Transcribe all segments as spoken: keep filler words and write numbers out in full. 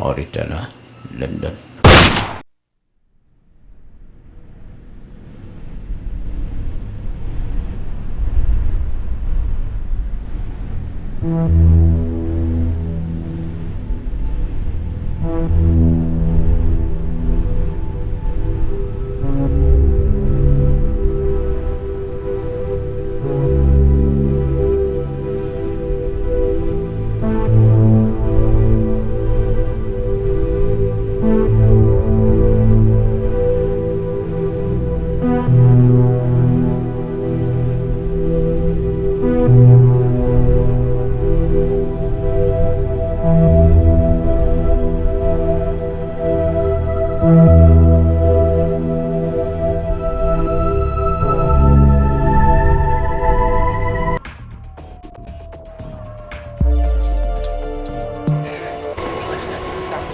Oritana, London.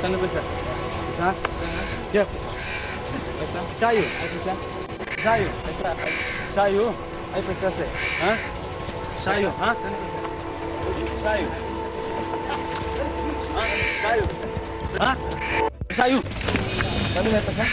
Sana paisa? Paisa? Ya, paisa. Paisa? Paisa ayu? Ai paisa. Paisa ayu? Paisa. Paisa ayu? Ai paisa se. Ha? Paisa ayu? Ha? Paisa ayu? Ha? Paisa ayu? Ha? Paisa ayu? Kami na paisa?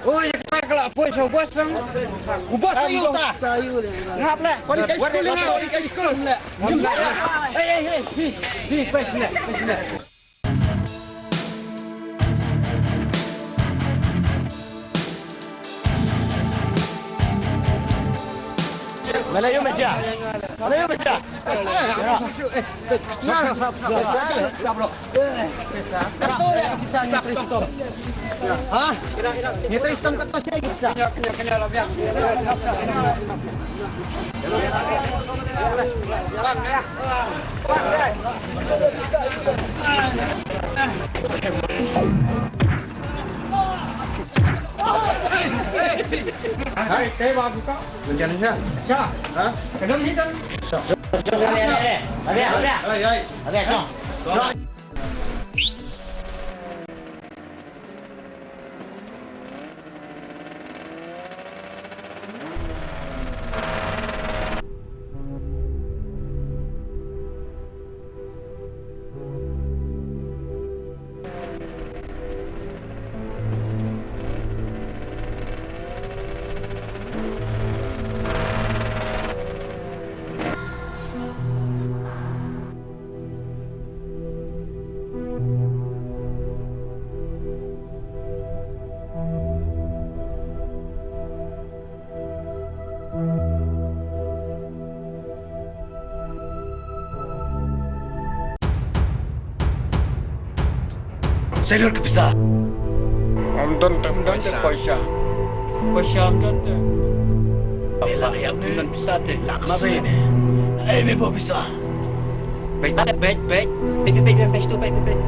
Oi, kita kalau apa sih bos dong? Bos ayu ta. Ngap leh. Kau ni kai school ni, kau ni kai school ni. Eh, eh, eh, ni, ni, pas ni, pas ni. Melayu meja. Melayu meja. Ha? Ngi trei stom kato shi ngi pisa. Hai, kai ba buka. Bukan sha. Sha. Ha? Kadang ni kan. Sha. Sha. Hai, hai. Sailor ka pisa. Ym don te paisa. Paisa ym don te. Ym don pisa te. Lak ma be ne. Ai me bo pisa. Peit, peit, peit. Peit, peit, peit, peit, peit, peit.